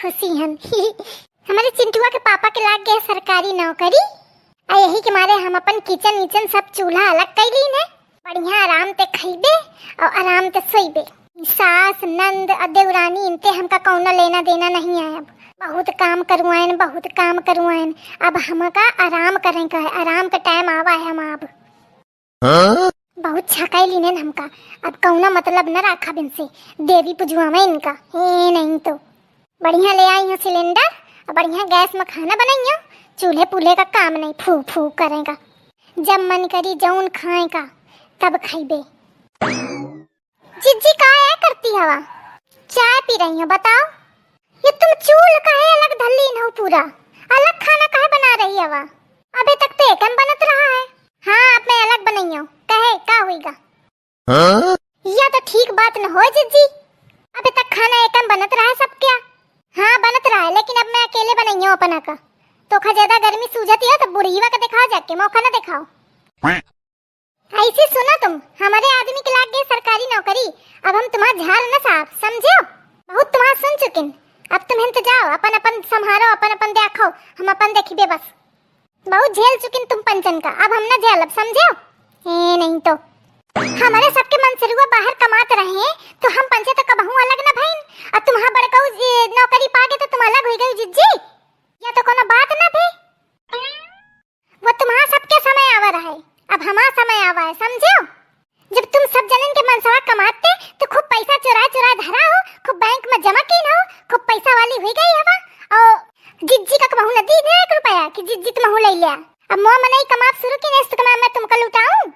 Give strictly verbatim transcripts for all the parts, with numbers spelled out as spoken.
खुशी हन। हमरे चिंटुआ के पापा के लाग गए सरकारी नौकरी, आ यही के मारे हम अपन किचन विचन सब चूल्हा अलग कइ लीन है। बढ़िया आराम ते खइबे और आराम ते सोइबे। सास नंद और देवरानी इनते हमका कौनो लेना देना नहीं है। अब बहुत काम करवाएन, बहुत काम करवाएन। अब हमका आराम करें का है, आराम का टाइम आवा है, हम आब। हाँ? बहुत छकाई लीनेन हमका, अब कौनो मतलब न राखब इनसे, देवी पुजवावे इनका। हे नहीं तो बढ़िया ले आई हूँ सिलेंडर, अब बढ़िया गैस में खाना बनाइयो, चूल्हे पुल्हे का काम नहीं, फू फू करेगा। जब मन करी जौन खाए का तब खइबे। जिज्जी का है करती हवा, चाय पी रही हूँ, बताओ। ये तुम चूल्ह काहे अलग धर लीन हो पूरा? अलग खाना काहे बना रही हवा? अबे तक तो एकम बनत रहा है। हाँ, अब मैं अलग बनइयो। कहे, का होइगा? हाँ? या तो ठीक बात न होय जिज्जी। अबे तक खाना एकम बनत रहा है सब क्या? हाँ, बनत रहा है, लेकिन अब मैं अकेले बनइयो अपना का। तोखा ज्यादा गर्मी सूझत है तो बुढ़ीवा का दिखाओ जाके, मौका न दिखाओ। ऐसे सुनो तुम, हमरे आदमी के लाग गए सरकारी नौकरी, अब हम तुम्हार झाल न साहब, समझो? बहुत तुम्हार सुन चुकिन, अब तुम हिन तो जाओ, अपन अपन संभारो, अपन अपन देखो, हम अपन देखिबे बस। बहुत झेल चुकिन तुम पंचन का, अब हम न झेलब, समझो? ए नहीं तो हमरे सबके मनसरुआ बाहर कमात रहे, तो हम पंचे तो कबहू अलग न भइन, और तुम्हार बड़काऊ जे नौकरी पा गए तो तुम अलग हुई गई जिज्जी, या तो कोनो बात न भी। वो तुम्हार सबके समय आवा रहे, अब हमार समय आवा है, समझो? जब तुम सब जनन के मनसवा कमाते, तो खूब पैसा चुराए चुराए धरा हो, खूब बैंक में जमा कीन हो, खूब पैसा वाली हुई गई हवा। और जिज्जी का कहूँ न दी दे एक रुपया कि जिज्जी तुमहू ले लिया। अब मोह मनई कमाब शुरू की नहीं, तो मैं, मैं तुमका लुटाऊं?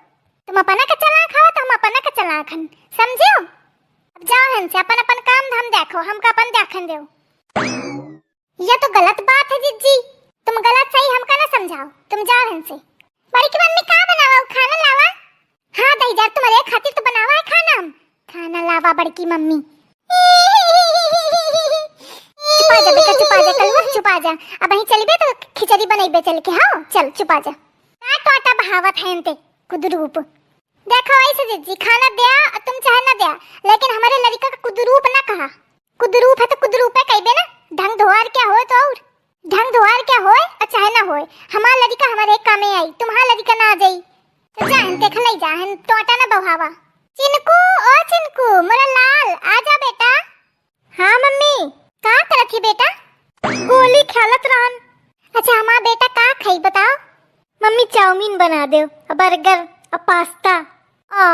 तुम अपना का चला खाओ, तो हम अपना का चला खन, समझो? अब जाओ हन से अपन अपन काम धाम देखो, हमका अपन देखन दो। यह तो गलत बात है जिज्जी, तुम गलत सही हमका ना समझाओ, तुम जाओ हन से। बड़की मम्मी का बनावा, खाना लावा? हाँ दहिजर, तुम्हारे खातिर तो बनावा है खाना हम। खाना लावा बड़की मम्मी। चुपा जा बेटा, चुपा जा कलुआ, चुपा जा। अब वहीं चलिबे तो खिचड़ी बनइबे चल के, हाँ चल चुपा जा। का टोटा बहावत है इनते कुदरूप। देखो ऐसे जिज्जी, खाना द्या, तुम चाहे ना द्या, लेकिन हमारे लड़का का कुदरूप ना कहा। कुदरूप है तो कुदरूप है कहिबे ना, ढंग धोआर क्या होए तो और ढंग धोआर क्या होए और चाहे ना होए, हमार लड़का हमारे कामे आई, तुम्हार लड़का ना आ जाई। तो जाहन देख लई जाहन, टोटा ना बहावा। चिनकू, ओ चिनकू, मोरा लाल, आ जा बेटा। हाँ मम्मी, का करत ही बेटा? गोली खेलत रहन। अच्छा हमार बेटा का खाई बताओ? मम्मी चाउमीन बना दे, बर्गर, पास्ता। आ,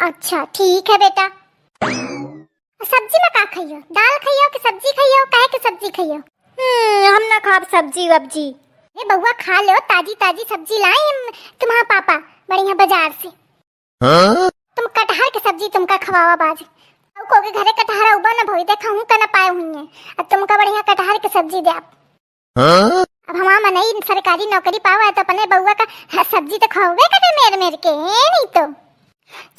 अच्छा ठीक है बेटा। सब्जी में का खाइयो? दाल खाइयो कि सब्जी खाइयो? काहे के सब्जी खाइयो? हम्म, हम ना खाब सब्जी वब्जी। ए बउआ खा लो, ताजी ताजी सब्जी लाई हम तुम्हार पापा बढ़िया बाजार से। हाँ? तुम कटहर के सब्जी तुमका खवावा बाज। अउ को के घरे कटहर उबा न भई, देखा हूँ का न पाए हुई है। अब तुमका बढ़िया कटहर के सब्जी दे आप। हाँ? अब हमार मनई सरकारी नौकरी पावा है तो अपने बउआ का ह-, सब्जी तो खवावे करे मेर मेर के, ए नहीं तो।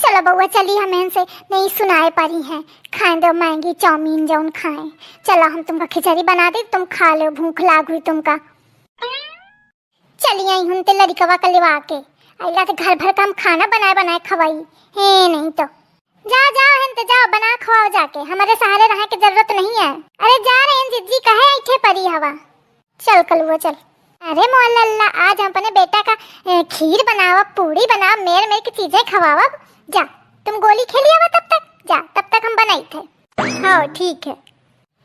चलो बउआ चली, हम इनसे नहीं सुनाए पारी है, खाए दो मैगी चाउमीन जौन खाए। चलो हम तुमका खिचड़ी बना दे, तुम खा लो, भूख लाग हुई तुमका। चली आई हूँ ते लड़िकवा का लेवा के। अइला तो घर भर का हम खाना बनाए बनाए खवाई। हे नहीं तो। जा, जा, हिन ते जाओ, बना खवाओ जाके। हमारे सहारे रहे के जरूरत नहीं है। अरे जा रहे हैं जिज्जी, कहे ऐठे परी हवा। चल कलुआ चल। अरे मोर लल्ला, आज हम अपने बेटा का, ए, खीर बनावब, पूड़ी बनावब, मेर मेर की चीजें खवावब। जा, तुम गोली खेली हवा तब तक। जा, तब तक हम बनाई थे। हाँ, ठीक है।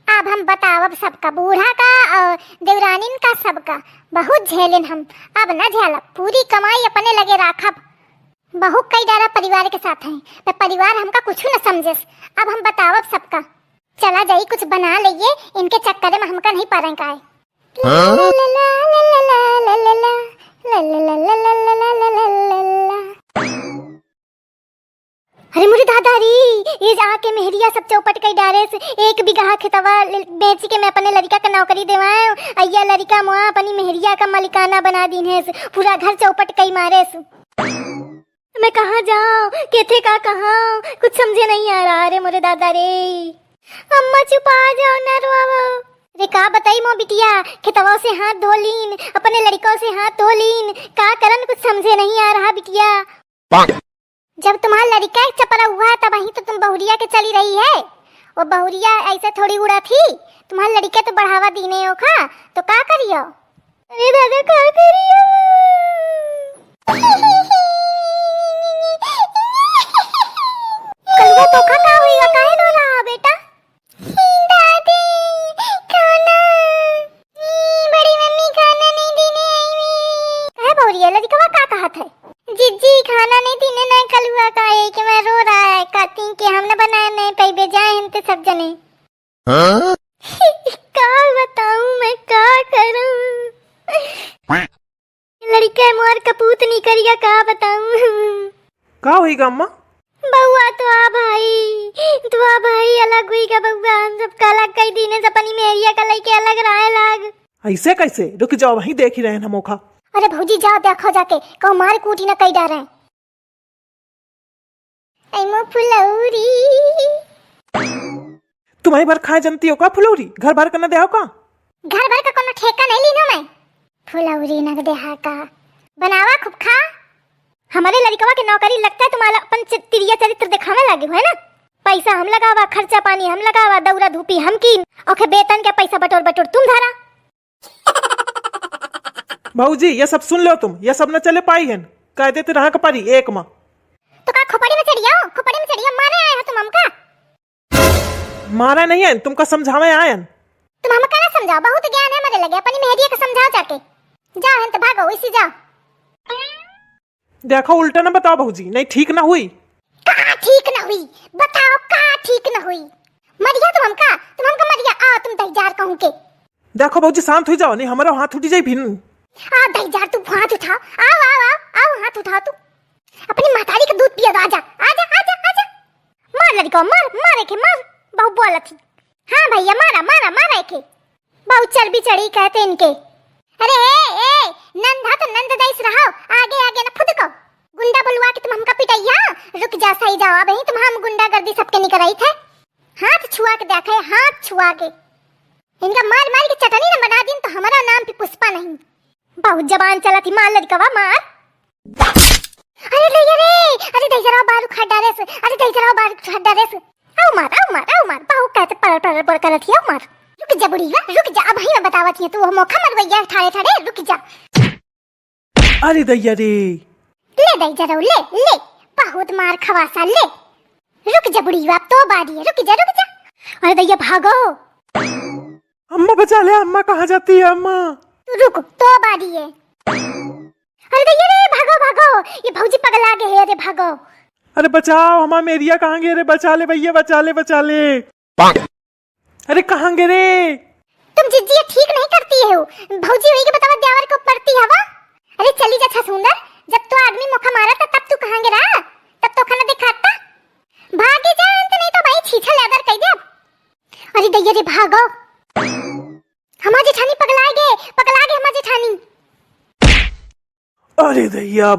अब हम बतावब सबका, बूढ़ा का और देवरानिन का सबका। बहुत झेलिन हम, अब न झेलब, पूरी कमाई अपने लगे राखब। बहुत कई डारा परिवार के साथ हैं, पर परिवार हमका कुछ न समझेस। अब हम बतावब सबका। चला जाई कुछ बना लइए, इनके चक्कर में हमका नहीं पड़े का है। हाँ? अरे मोरे दादा री, ये जाके मेहरिया सब चौपट कई डारेस, एक बीघा खेतवा ले-, बेच के मैं अपने लड़िका का नौकरी देवाएं, अइया लड़िका मोआ अपनी मेहरिया का मालिकाना बना दीन है, पूरा घर चौपट कई मारेस। मैं कहाँ जाऊँ, केथे का कहाँ, कुछ समझे नहीं आ रहा रे मोरे दादा रे। अम्मा चुपा जाओ ना रोवो। रे का बताई मो बिटिया, खेतवा से हाथ धो लीन, अपने लड़िकों से हाथ धो लीन, का करन कुछ समझे नहीं आ रहा बिटिया। जब तुम्हार लड़िका एक चपरा हुआ है, तब वहीं तो तुम बहुरिया के चली रही है। वो बहुरिया ऐसे थोड़ी उड़त ही, तुम्हार लड़िका तो बढ़ावा दीने ओखा, तो का करियो? अरे दादा, का करियो? कलुआ, तोखा का होइगा, काहे रो रहा है बेटा? दादी, खाना। ई, बड़ी मम्मी खाना नहीं देने आई हुई। काहे बहुरिया, लड़िकवा का कहत है? जिज्जी, खाना नहीं देने ना कलुआ का, ये के मैं रो रहा है, कहती कि हम ना बनाए नहीं पैबे, जाए हम ते सब जने। हाँ? का बताऊं मैं, का करूं? लड़िका मोर कपूत नहीं करिया, का बताऊं? का होइगा अम्मा? बउआ, तो आ भाई, तो आ भाई, अलग होइगा बउआ, हम सब का अलग कई दीने से अपनी मेहरिया का लइके अलग रहे लाग। ऐसे कैसे? रुक जाओ, वहीं देख ही रहे हैं हम ओखा। अरे भौजी, जाओ देखो जाके, कहूँ मार कूटी ना कई डारे। ऐ मो फुलौरी। तुम्हारी भर खाए जनती हो का फुलौरी? घर भर का न देहो का? घर भर का कोनो ठेका नहीं लीनो मैं। फुलौरी न देहा का? बनावा खूब खा। हमारे लड़िकवा के नौकरी लगता है, तुम्हारा अपन चि-, तिरिया चरित्र दिखावे लागे हो, है ना? पैसा हम लगावा, खर्चा पानी हम लगावा, दौरा धूपी हम कीन, ओखे वेतन के पैसा बटोर बटोर तुम धरा। भौजी, ये सब सुन लो तुम, ये सब न चले पाई है, कह देते रहा के परी एक माँ। तो का खोपड़ी में चढ़ियो, खोपड़ी में चढ़ियो, मारे आए हो तुम हमका? मारा नहीं है, तुमका समझावे आयन। तुम हमका ना समझाओ, बहुत ज्ञान है हमारे लगे, अपनी मेहरिया के समझाओ जाके। जाओ, हैं तो भागो, इसी जाओ। देखो, उल्टा ना बताओ भौजी, नहीं ठीक ना हुई। का ठीक ना हुई? बताओ, का ठीक ना हुई? मरिया तुम हमका, तुम हमका मरिया, आओ तुम दहिजार कहूँ के। देखो भौजी, शांत हुई जाओ, नहीं हमारा हाथ उठी जाई फिर। आ दहिजार, तू हाथ उठाओ, आओ, आओ, आओ, आओ, हाथ उठाओ तू। अपनी महतारी का दूध पिया दो, आजा, आजा, आजा, आजा। मार लड़िका, मार, मार एके, मार। बहुत बोलत ही। हाँ भैया, मारा, मारा, मारा एके। बहुत चर्बी चढ़ी कहते इनके। अरे ए, ए, नंद हा तो नंद दैस रहो, आगे, आगे न फुदको। गुंडा बुलवा के तुम हमका पिटैया, रुक जा, सही जाओ, अब ही तुम हम गुंडागर्दी सबके निकराई थे। हाथ छुआ के देखे, हाथ छुआ के। इनका मार मार के चटनी न बना दिन तो हमारा नाम पे पुष्पा नहीं। बहुत जबान चलत ही, मार लड़िकवा, मार। अरे दैया रे, अरे दैया राव बारू खा डारे से, अरे दैया राव बारू खा डारे से। आओ मार, आओ मार, आओ मार, बाहु कहते परर परर पर करत ही, आओ मार। रुक जा बुढ़िया, रुक जा, अब ही मैं बतावत ही, तू वो मोखा मरवैया ठाड़े ठाड़े, रुक जा। अरे दैया रे। ले दैया राव, ले, ले, बहुत मार खवासा, ले। रुक जा बुढ़िया, अब तो बारी है, रुक जा, रुक जा। अरे दैया भागो। अम्मा बचा ले, अम्मा कहाँ जाती है अम्मा? तू रुक, तो बारी है। अरे दैया रे, भागो, भागो, ये भौजी पगला गए है, अरे भागो। अरे बचाओ, हमार मेरिया कहाँ गए रे? बचा ले भैया, बचा ले, बचा ले। अरे कहाँ गए रे? तुम जिज्जी ये ठीक नहीं करती हो, भौजी हुई के बतावा द्यावर को पड़ती हवा। अरे चली जा छसुंदर, जब तो आदमी मोखा मारा था तब तू कहाँ गए रहा? तब तो खाना दिखाता। भागी जा, अंत नहीं तो भाई छीछा लेदर कह दे। अरे दैया रे भागो। हमार जेठानी पगलाए गे, पगलाए गे हमार जेठानी। अरे दैया।